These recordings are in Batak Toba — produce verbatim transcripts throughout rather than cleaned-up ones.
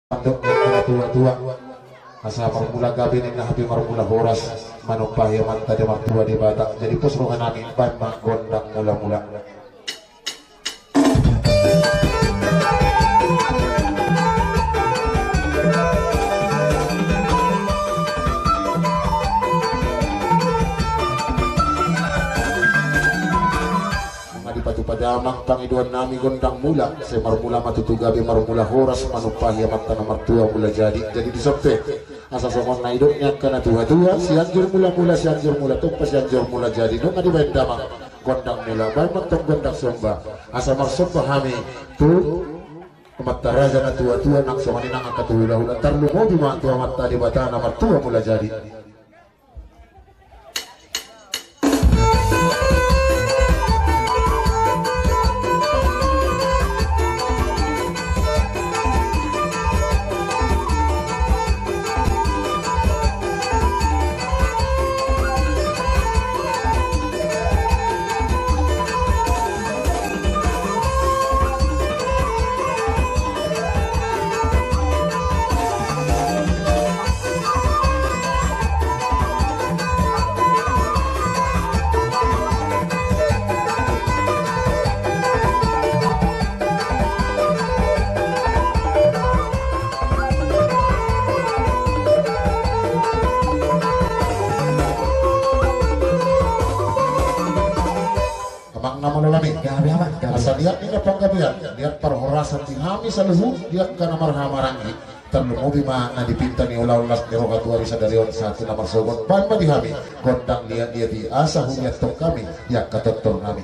Mandok ni angka na tua-tua, asa marmula gabe ninna hape marmula horas, manumpahi Amanta na martua Debata. Jadi pos roha nami, baen ma gondang mula-mula. Nunga dipatupa damang pangidoan nami gondang mula, sai marmula ma tutu gabe marmula horas manumpahi Amanta na martua Mulajadi. Jadi dison pe, asa songon na nidok ni angka na tua-tua, Sianjur Mula-mula, Sianjur Mula Tompa, Sianjur Mulajadi. Nunga dibaen damang gondang mula, baen ma tong gondang somba, asa marsomba hami tu amanta raja na tua-tua, nang songon i nang angka tu hula-hula, tarlumobi ma tu Amanta Debata na martua Mulajadi. Amang na molo nami. Gabe, Amang, gabe. Asa liat ninna panggabean, liat parhorasan di hami saluhut, liat angka na marhahamaranggi. Tarlumobi ma na dipinta ni ulaon las ni roha tu ari sadari on sahat tu na marsogot, baen ma di hami gondang liat-liat i, asa huliathon hami di angka tortor nami.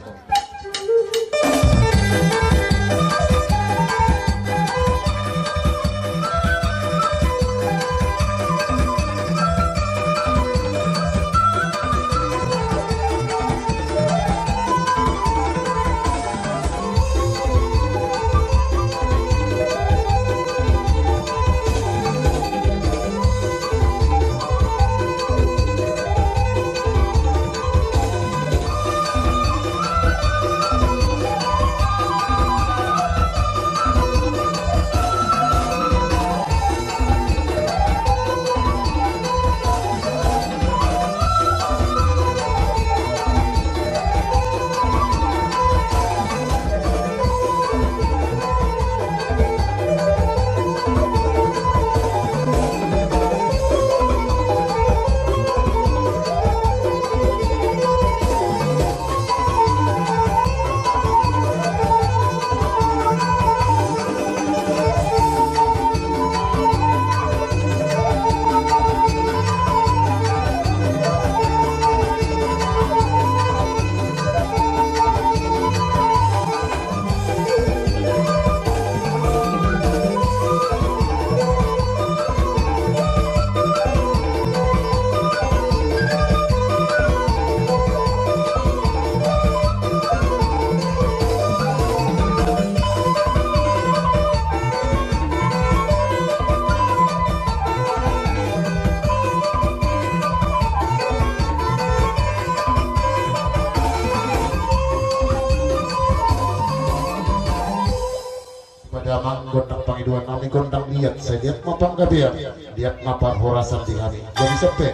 Padaman gondang pangidoan nami gondang liat, sai liat ma panggabean, liat ma parhorasan di hami. Jadi sampe,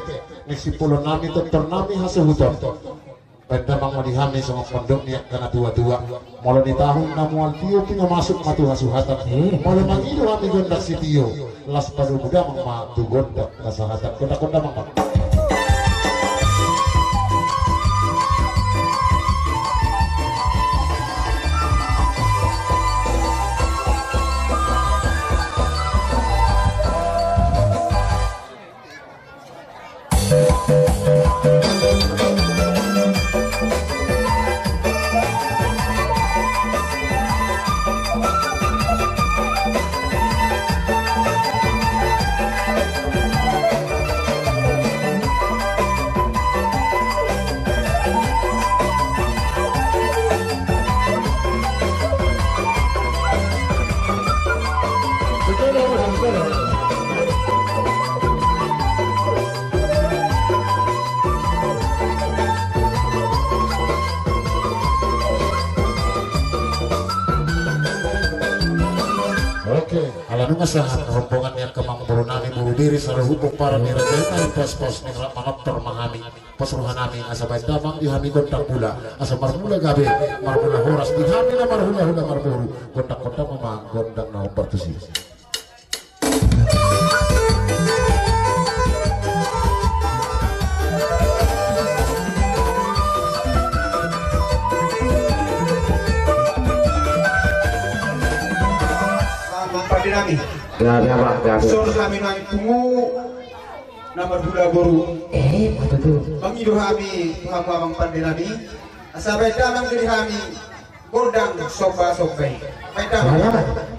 nang sipulo nami, tortor nami hasuhuton. Baen damang ma di hami songon mandok ni angka na tua-tua. Molo di tahun na mual tio, pinga masuk ma tu hasuhatan. Eh. Molo mangido hami gondang sitio, las padomu damang ma tu gondang hasahatan. Gondang, gondang damang ma. Oke, Nunga sahat rombongan ni angka amangboru nami, boru bere saluhut pomparan ni raja i, na di paspos ni rap manortor ma hami. Pos roha nami asa baen damang di hami gondang mula, asa marmula gabe, marmula horas di hami na marhulahula marboru. Gondang-gondang ma gondang na hombar tusi. Amang pande nami. Gabe, amang, gabe. Son hami nai pungu na marhula boru. Eh, apa tu? Mangido hami tu hamu amang pande nami, asa baen damang di hami gondang somba-somba i. Baen damang. Baen damang.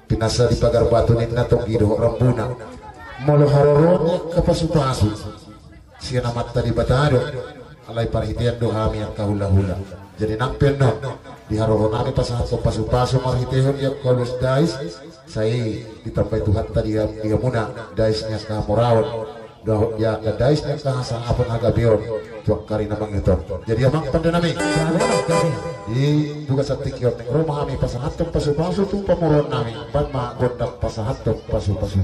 Pinasa di pagar batu ninna tonggi dohot rambuna. Molo haroroan ni angka pasupasu sian Amanta Debata do, alai parhitean do hami angka hulahula. Jadi nang pe annon di haroro nami pasahathon pasupasu marhitehon di angka ulos dais, sai ditambai Tuhanta di, di hamuna dais ni angka hamoraon dohot di angka dais ni angka hasangapon hagabeon tu angka ari na mangihut on. Jadi amang pande nami, di tugas antingki on naeng ro ma hami pasahathon pasupasu tu pamoruon nami, baen ma gondang pasahathon pasupasu.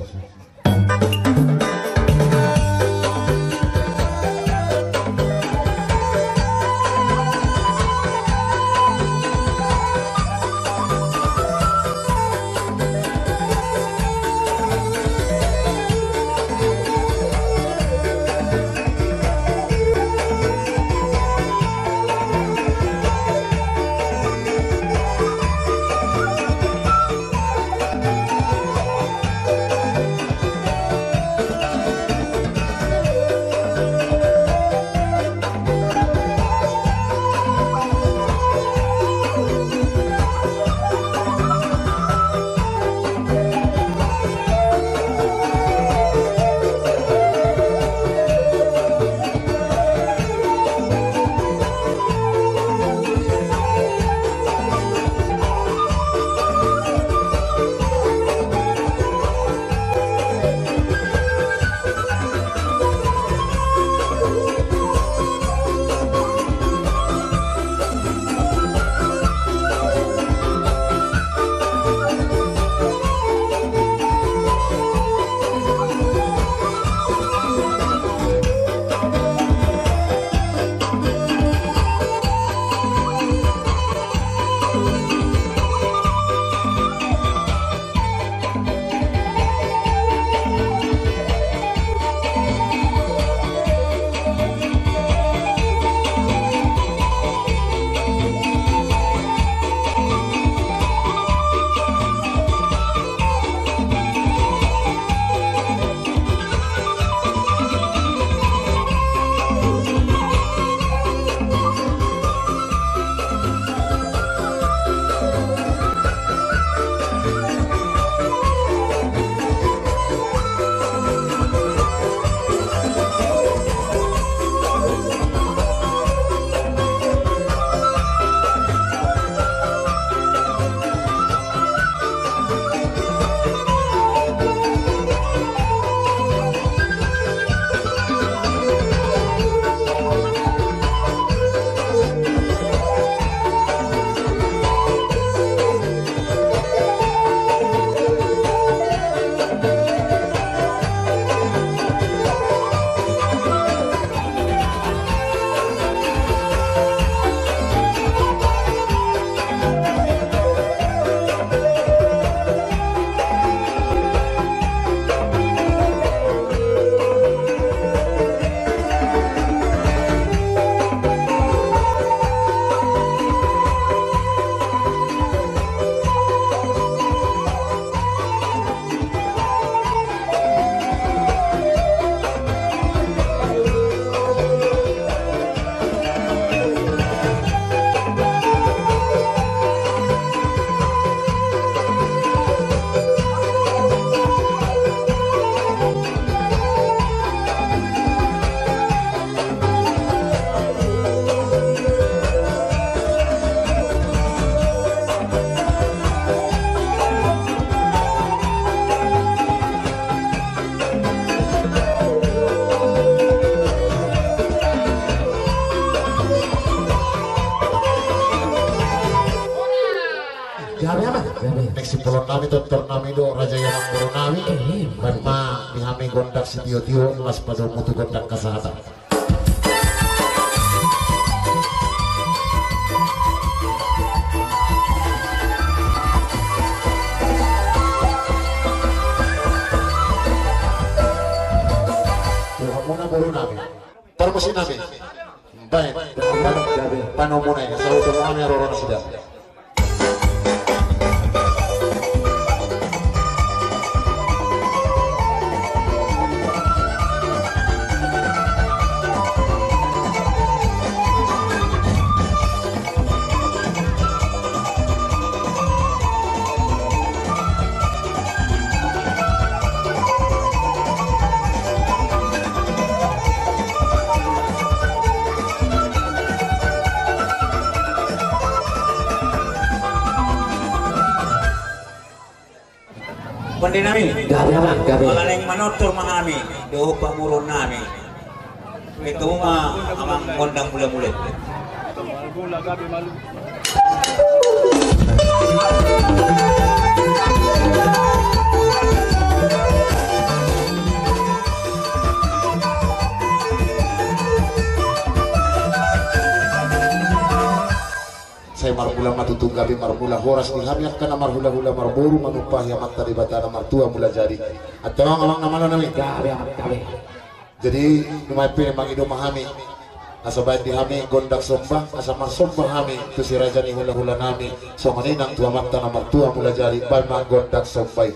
Gabe, Amang, gabe. Next, sipola nami, tontor nami do, raja i, amangboru nami. Eh, baen ma di hami gondang sitio-tio, laos padomu tu gondang hasahatan. Tuhan muna boru nami. Parmusik nami. Baen. Baen. Baen. Panumuna i. Sahuton nami haroro nasida. Pande nami. Gabe, Amang, gabe. Molo naeng manortor ma hami dohot pamoruon nami, baen hamu ma, Amang, gondang mula-mula. Sai marmula ma tutu gabe, marmula horas di hami angka na marhula-hula marboru, manumpahi Amanta Debata na martua mula jadi. Antong, Amang, na malo nami. Gabe, Amang, gabe. Jadi, nuaeng pe mangido ma hami asa baen di hami gondang somba, asa marsomba hami tu si raja ni hula-hula nami, songon i nang tu Amanta na martua mula jadi. Baen ma gondang somba i.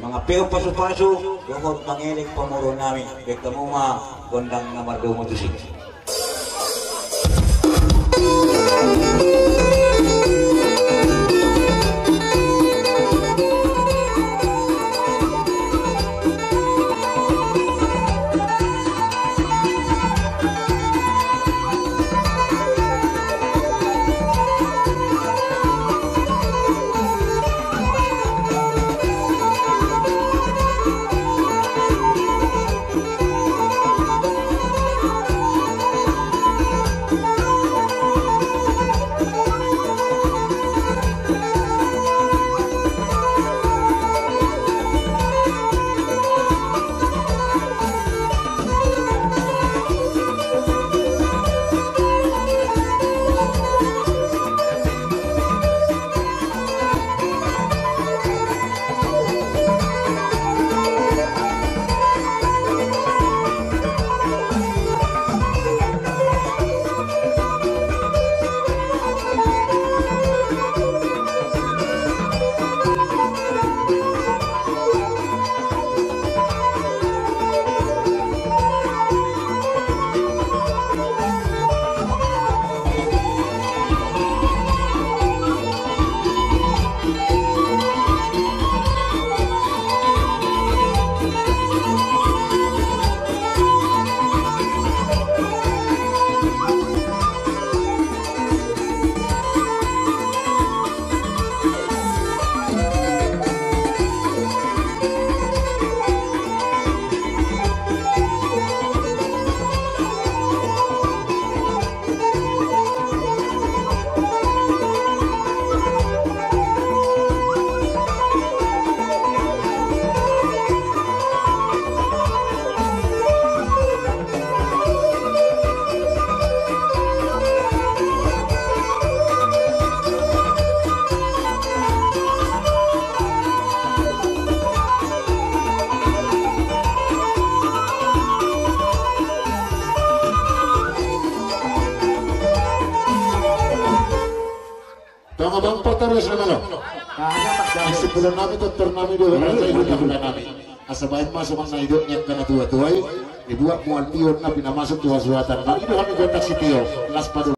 Mangampehon pasu-pasu dohot mangelek pamoruon nami, baen hamu ma gondang na mardomu tusi. Tong abang patar ya sama lo. Isi bulan nami, tutur nami, dua bulan nami. Asa baen masuk na idok ni angka na tua-tua i. Dibuat mual tio na pinamasuk tua suatan. Nami do hami gondang sitio. Las padu.